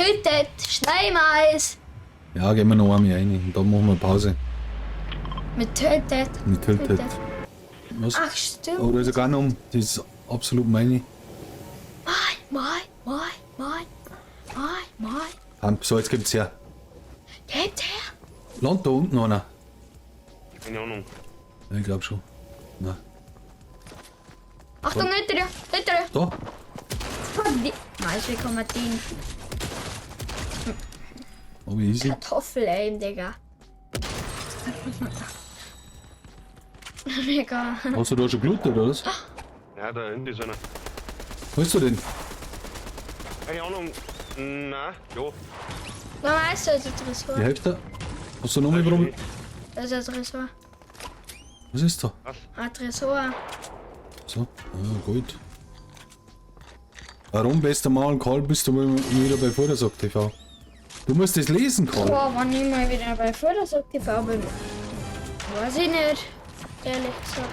Tilted, Schneemais. Ja, gehen wir noch einmal rein. Und dann machen wir Pause. Mit Tilted. Mit Tilted. Was? Ach, stimmt. Oh, da ist er gar noch um. Das ist absolut meine. Mein, mein, mein, mein, mein, mein. Pump. So, jetzt gibt's her. Gebt her. Land da unten einer. Keine Ahnung. Ja, ich glaub schon. Na. Achtung, hinter dir, hinter dir. Da. Mais, wie kann man den Oh, wie easy. Kartoffel-Aim, Digga. Mega. Hast du da schon gelootet, oder was? Ja, da hinten ist einer. Wo ist du denn? Keine Ahnung. Na, ja. Na, weißt du, das ist ein Tresor. Die Hälfte. Hast du noch mal probiert? Das ist ein Tresor. Was ist da? Was? Ein Tresor. So, ja, gut. Warum, bester Mann, Karl, bist du wieder bei Vordersack TV? Du musst das lesen, Karl. Boah, wann ich mal wieder bei Fördersack TV bin. Weiß ich nicht. Ehrlich gesagt.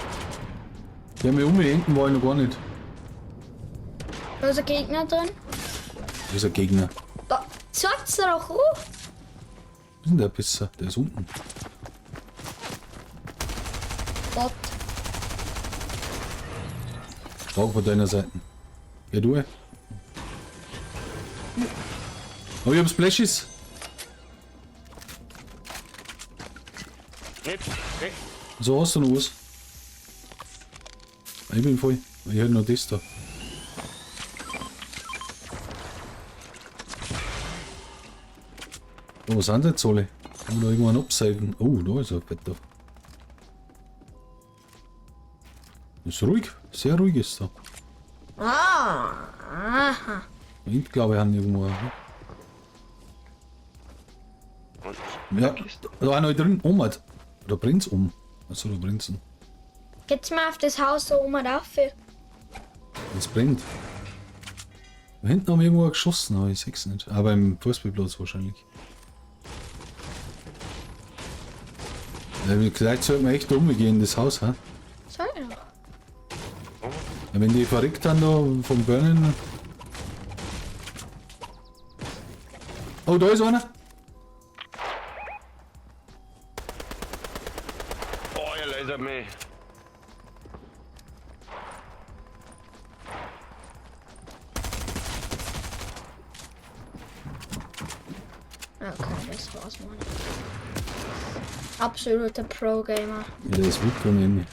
Ja, mir um hinten war ich noch gar nicht. Da ist ein Gegner drin. Da ist ein Gegner. Da, sagt's doch hoch. Wo ist denn der Pisser? Der ist unten. Bot. Stark von deiner Seite. Geh du. Oh, ich hab Splashes. Nicht? Nee. So hast du noch was. Ich bin voll. Ich hätte noch das da. Oh, was sind jetzt alle? Kann man da irgendwann absaven? Oh, da ist ein Bett da. Ist ruhig. Sehr ruhig ist da. Ah, aha. Ich glaube, ich haben irgendwo. Ne? Und Ja, da war noch drin. Oh, Mann. Da brennt's um. Achso, da brennt's um. Geht's mal auf das Haus da oben rauf? Es brennt. Da hinten haben wir irgendwo geschossen, aber ich seh's nicht. Aber im Fußballplatz wahrscheinlich. Ja, vielleicht sollten wir echt umgehen in das Haus, hä? Soll ich doch. Ja, wenn die verrückt sind da vom Burnen. Oh, da ist einer. Oh, er lasert mich. Okay, das war's, Mann. Absoluter Pro-Gamer. Ja, der ist gut von ihm.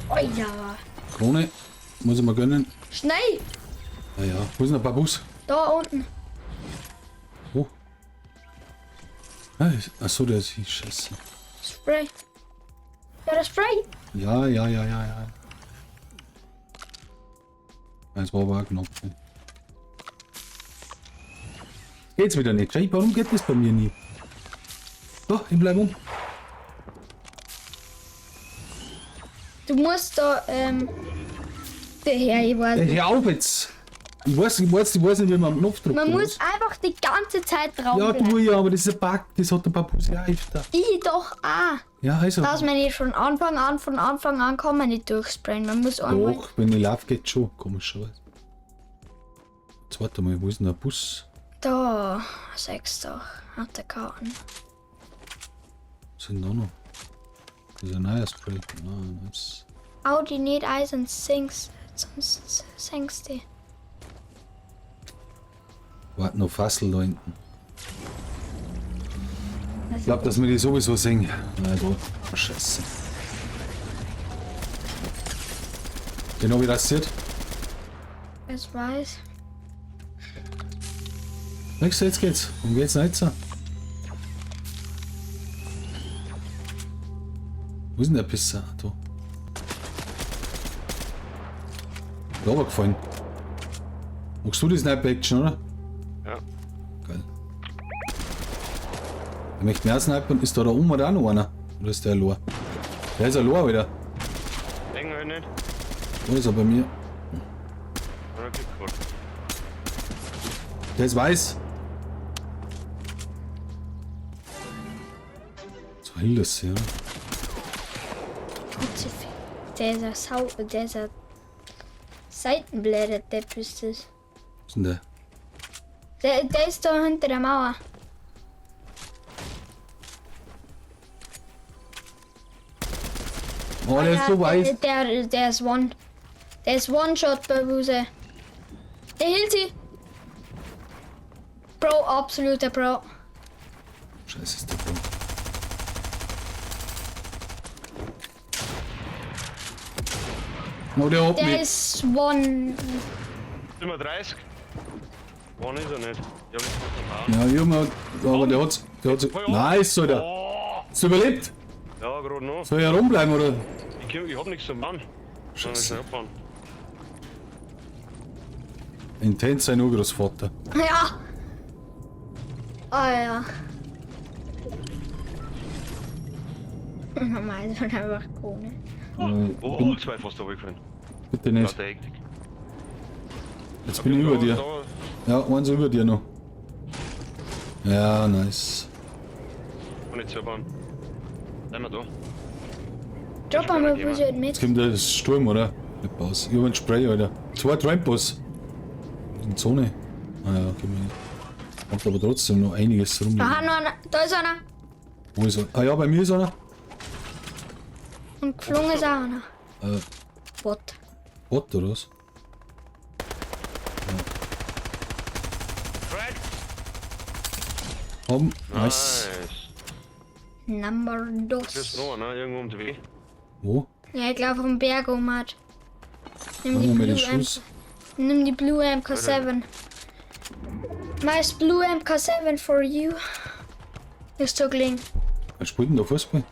Oh ja. Krone, muss ich mir gönnen. Schnell! Ah ja, wo ist denn der Babus? Da unten. Wo? Ah, achso, der ist scheiße. Spray. Ja, das Spray. Ja, ja, ja, ja, ja. Es war aber auch knapp. Ne? Geht's wieder nicht. Schau, warum geht das bei mir nie? Doch, ich bleib um. Du musst da, der Herr, ich weiß Ey, nicht. hör auf jetzt! Ich weiß nicht, wie man am Knopf drückt. Man oder muss was? einfach die ganze Zeit drauf Ja, bleiben. du ja, aber das ist ein Bug, das hat der Papusi auch öfter. Ich doch auch. Ja, also. Dass man nicht von Anfang an kann man nicht durchsprayen. Man muss einmal. Doch, wenn ich laufe, geht schon, komischerweise. Jetzt warte mal, wo ist denn der Bus? Da, sechs doch. Hat der Karten. Was sind da noch? Das ist ein neuer Spray. Ah, nice. Audi nicht ein, sonst sinkst, sonst senkst du. Warte noch Fassel da hinten. Ich glaube, dass wir die sowieso sehen. Nein, da. Scheiße. Den habe ich rasiert. Es weiß. Nächste, jetzt geht's. Um geht's denn jetzt? Wo ist denn der Pisser? Da. Da aber gefallen. Magst du die Sniper Action, oder? Ja. Geil. Ich möchte mehr snipern. Ist da da oben oder auch noch einer? Oder ist der allein? Der ist allein wieder. Denken wir nicht. Da ist er bei mir. Oder kriegt gut. Der ist weiß. So hell das ja. Kruzifix. Der ist ein Sau, der ist ein Seitenblätter, Depp ist das. Was ist denn der? Der ist da hinter der Mauer. Oh, der ist so weiß. Der ist One. Der ist One-Shot bei Wuse. Der hielt sie. Bro, absoluter Bro. Scheiße, ist der Bro. Oh, der hat Der mich. ist One. 37. Wann ist er nicht? Ich hab nichts mehr Ja, Junge, aber der hat's. Der hat's. Nice, Alter. Oh! Hast du überlebt? Ja, gerade noch. Soll ich herumbleiben, oder? Ich hab nichts zum Mann. Scheiße. Abbauen. Intens sein Urgroßvater. Ja. Oh ja. Normal sind einfach ohne. Oh, Bin, zwei fast runtergefallen. bitte nicht. Lauter Hektik. Jetzt bin ich über dir. Da, Ja, eins über dir noch. Ja, nice. kann ich zubauen. Bleib mal da. Drop einmal Wuse Jetzt mit. kommt der Sturm, oder? Nicht aus. Ich hab einen Spray, Alter. Zwei Trampos. In Zone. Ah ja, okay. Hat aber trotzdem noch einiges rum. Da, noch einer. Da ist einer. Wo ist er? Ah ja, bei mir ist einer. Und geflogen ist auch einer. Bot. Bot oder was? Crack! Haben. Nice. Nice. Number Das ist dos. noch einer, irgendwo um die Weg. Wo? Ja, ich glaube vom Berg oben hat. Nimm die Machen wir den Blue M. Schuss. Nimm die Blue MK7. Nice Blue MK7 for you. Ist so gelingen. Wer spielt denn da Fußball?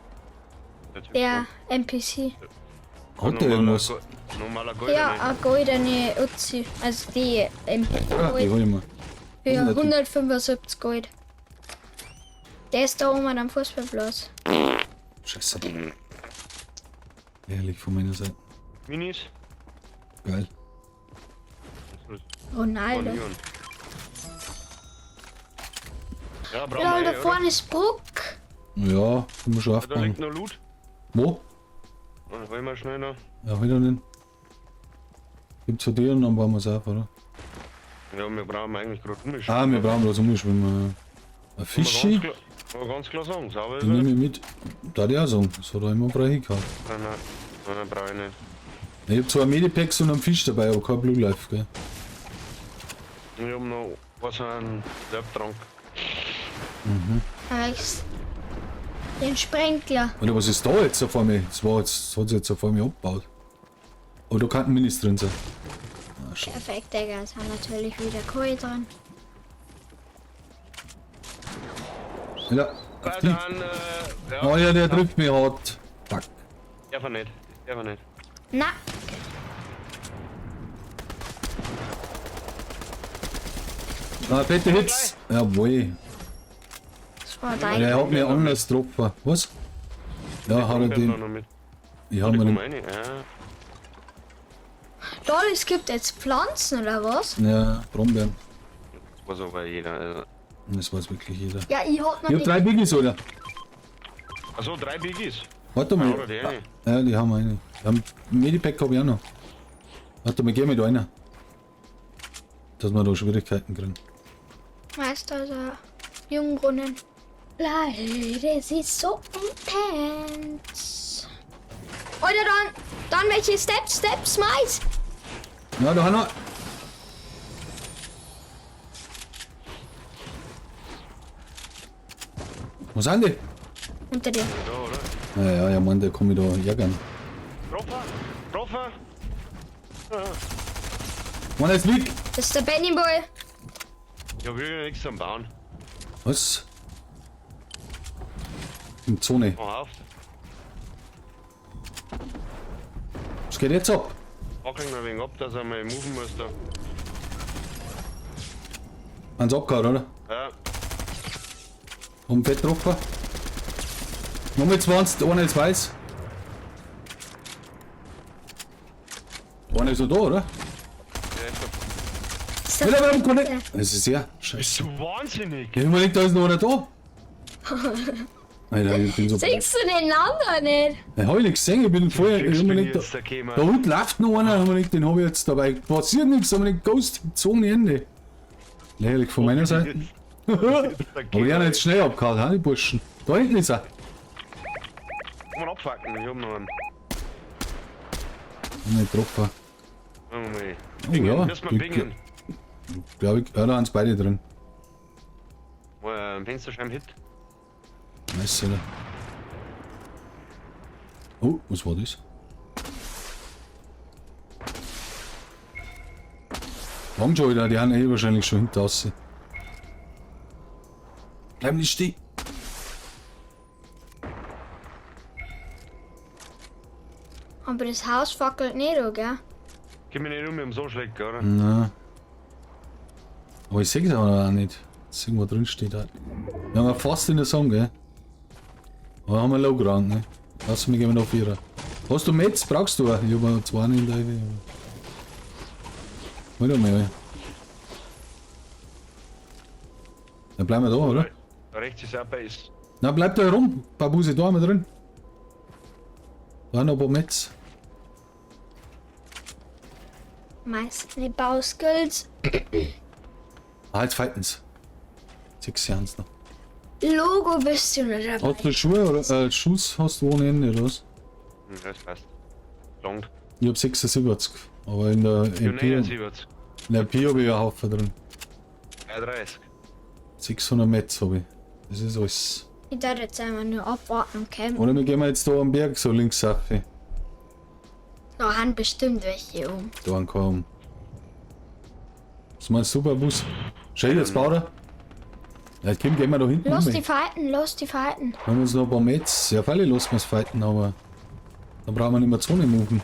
Der NPC. Hat der irgendwas? Normaler Gold. Ja, eine goldene Uzi. Also die MP. Ja, die hol ich mal. Für Hundert. 175 Gold. Der ist da oben am Fußballplatz. Scheiße. Ehrlich von meiner Seite. Minis. Geil. Ronaldo. Ja, brauchen Ja, wir da eh, oder? vorne ist Bruck. Ja, können wir schon Da aufbauen. liegt noch Loot. Wo? Dann holen wir schnell noch. Ja, wieder den. Gib zu dir und dann bauen wir es auf, oder? Ja, wir brauchen eigentlich gerade umschwimmen. Ah, wir brauchen bloß umschwimmen. Ein Fischi? Kann man ganz klar sagen, sauber ist Den er. nehme ich mit. Da ich auch sagen. Das hat er immer frei gehabt. Nein, nein, nein, brauche ich nicht. Ich hab zwei Medipacks und einen Fisch dabei, aber kein Blue Life, gell? Ich hab noch was einen Selbsttrank. Alex. Den Sprenkler. Oder was ist da jetzt vor mir? Das war jetzt, das hat sich jetzt vor mir abgebaut. Aber da könnten Minis drin sein. Ah, schade. Perfekt, Digga. Es haben natürlich wieder Kohle drin. Ja, auf die. Dann, ja. Oh ja, der trifft mich hart. Fuck. Darf er nicht. Darf er nicht. Na, Ah, fette Hits. Jawohl. das war dein. Der hat mir anders getroffen. Was? Ja, hat er Kommt den. noch mit. Ich hab mir Komm den. rein, ja. Lol, es gibt jetzt Pflanzen oder was? Ja, Brombeeren. Das weiß aber jeder. Also. Das weiß wirklich jeder. Ja, ich hab noch Ich hab nicht. 3 Biggies, oder? Achso, 3 Biggies. Warte mal. Ja, oder die eine. Ja, die haben eine. Wir haben Medipack hab ich auch noch. Warte mal, geh mit einer. Dass wir da Schwierigkeiten kriegen. Meister also Jungbrunnen. Leute, es ist so intens. Oder dann welche Steps, Steps, Mais. Ja, da haben wir. Wo sind die? Unter dir. Da, oder? Ja, ja, ja, Mann, der kann mich da ärgern. Troffer! Troffer! Mann, jetzt liegt! Das ist der Benny Boy. Ich hab wirklich nichts am Bauen. Was? In Zone. Mach auf. Was geht jetzt ab? Wackeln wir ein wenig ab, dass er mal moven muss da. Haben's abgehauen, oder? Ja. Haben Fett getroffen. Nochmal 20, einer ist weiß. Einer ist noch da, oder? Ja, ist doch- Das ist der Ja, warum kann ich? Das ist ja scheiße. Bist du wahnsinnig? Ich überleg, da ist noch einer da. Alter, ich bin so. Siehst du den anderen nicht? Ja, hab ich nicht gesehen, ich bin vorher. Fix Ich hab mir bin nicht ich jetzt da gekommen. da unten läuft noch einer, hab mir nicht, den hab ich jetzt dabei. Passiert nichts, hab mir nicht Ghost gezogen die Hände. Lächerlich von meiner Seite. Aber die haben jetzt schnell abgehauen, ha, die Burschen. Da hinten ist er. Kann man abfacken, ich hab noch einen. Hab nicht getroffen. Sagen wir mal. Oh Pingen, ja, Lass mal pingen. Glaube ich, ja, da haben sie beide drin. Mal ein Fensterscheiben hit. Nice, oder? Oh, was war das? Lang schon wieder, die haben eh wahrscheinlich schon hinter außen. Bleib nicht stehen. Aber das Haus fackelt nicht, oder, gell? Geh mir nicht um, wir haben so schlecht, oder? Na. Aber ich sehe es aber auch nicht. Dass irgendwo drin steht halt. Wir haben ja fast in der Song, gell? Aber haben wir Low Ground, ne? Lass mich gehen wir noch Vierer. Hast du Metz? Brauchst du auch? Ich hab zwei in der Idee. Hol doch mal. Dann bleiben wir da, oder? Da rechts ist auch Base. Na, bleib da herum. Babuse, da haben wir drin. Da noch ein paar Metz. Meistens die Bauskills. Ah, jetzt fighten's. 6 Jahre noch. Logo bist du nicht dabei. Hast du Schuhe oder Schuss hast du ohne Ende, oder was? Hm, das passt. Lang. Ich hab 76, aber in der Ja, MP, in 79. der MP hab ich einen Haufen drin. 33. 600 Metz hab ich. Das ist alles. Ich darf jetzt einfach nur abwarten und campen. Oder wir gehen jetzt da am Berg so links auf. Da haben bestimmt welche um. Da ankommen. Was meinst du, Bus? Schön, jetzt baut er. Ja, komm, gehen wir da hinten Lass um. die fighten, lass die fighten. Haben wir uns noch ein paar Metz. Ja, freilich lassen wir's fighten, aber dann brauchen wir nicht mehr Zone moven.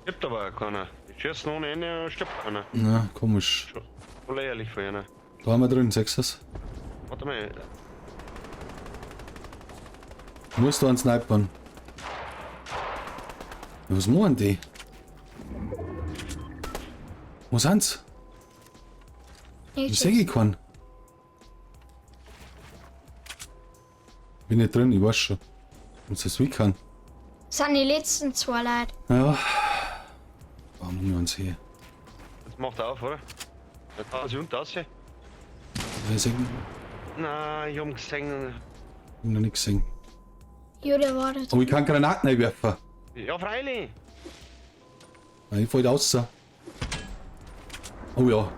Gibt aber auch keiner. Ich schieße noch ohne Ende und stirbt keiner. Na, komisch. Schon voll ehrlich von einer. Da haben wir drin, sechsers. Warte mal. Muss da einen snipern. Ja, was machen die? Wo sind's? Ich sehe keinen. Bin nicht drin, ich weiß schon. Und das wie kann. Das sind die letzten zwei Leute. Ja. Warum haben wir uns hier? Jetzt macht er auf, oder? Jetzt hauen sie unten raus. Ich seh- Nein, ich hab ihn gesehen. hab noch nichts gesehen. Ja, der war da Aber ich kann Granaten einwerfen. Ja, freilich. Nein, ich fall raus. Oh ja.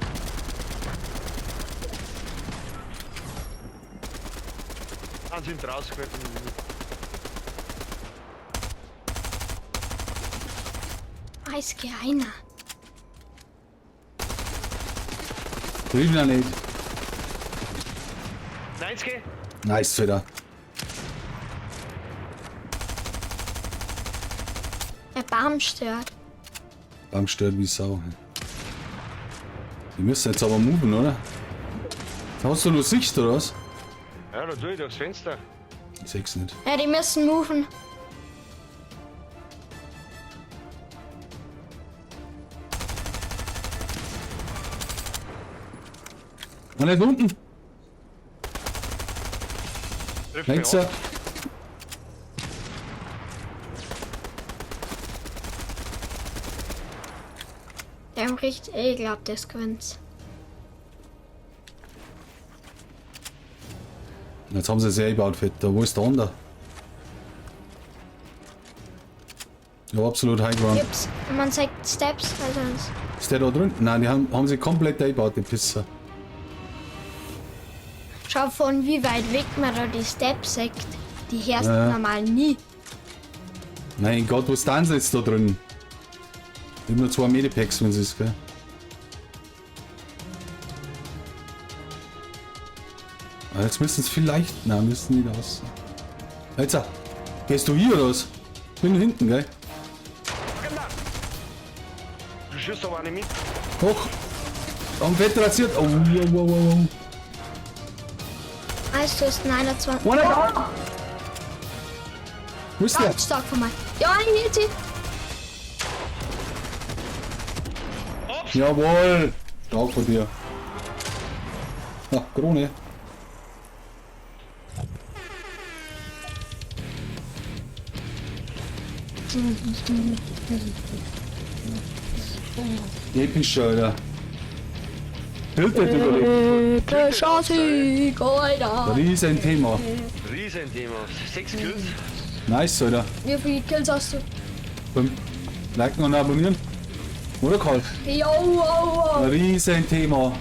Ah, sie sind rausgekommen. Eis einer. Triff ihn nicht. 90. Nice, wieder. Der Baum stört. Baum stört wie Sau. Die müssen jetzt aber moven, oder? Hast du nur Sicht, oder was? Ja, da tue ich durchs Fenster. Ich seh's nicht. Ja, die müssen moven. Und nicht unten. Trifft mich Links. ab. Der haben richtig, ich glaub, das gewinnt. Jetzt haben sie es ja eingebaut, Vetter. Wo ist der andere? Ja, absolut High Ground. Gibt's, man zeigt Steps, also Ist der da drin? Nein, die haben sie komplett eingebaut, die Pisser. schau von wie weit weg man da die Steps sieht. Die hörst du Ja. normal nie. Mein Gott, wo ist denn sie jetzt da drin? Ich hab nur zwei Medipacks, wenn sie es, gell? Ah, jetzt müssen sie vielleicht. Nein, müssen nicht aus. Jetzt, gehst du hier oder was? Ich bin hinten, gell? Du schießt aber auch nicht mit. Hoch! Am Fett rasiert! Oh, wow, wow, wow, wow. Also, du hast 29. Einer down! Wo ist der? Ganz stark von mir. Ja, ich hit sie. Jawohl! Stark von dir. Ja, Krone. Episch, Alter. Tilted überlebt. Epischer Sieg, Alter. Riesenthema. Riesenthema. 6 Kills. Nice, Alter. Wie viele Kills hast du? 5. Liken und abonnieren. Oder Karl? Yo, yo, yo. Riesenthema.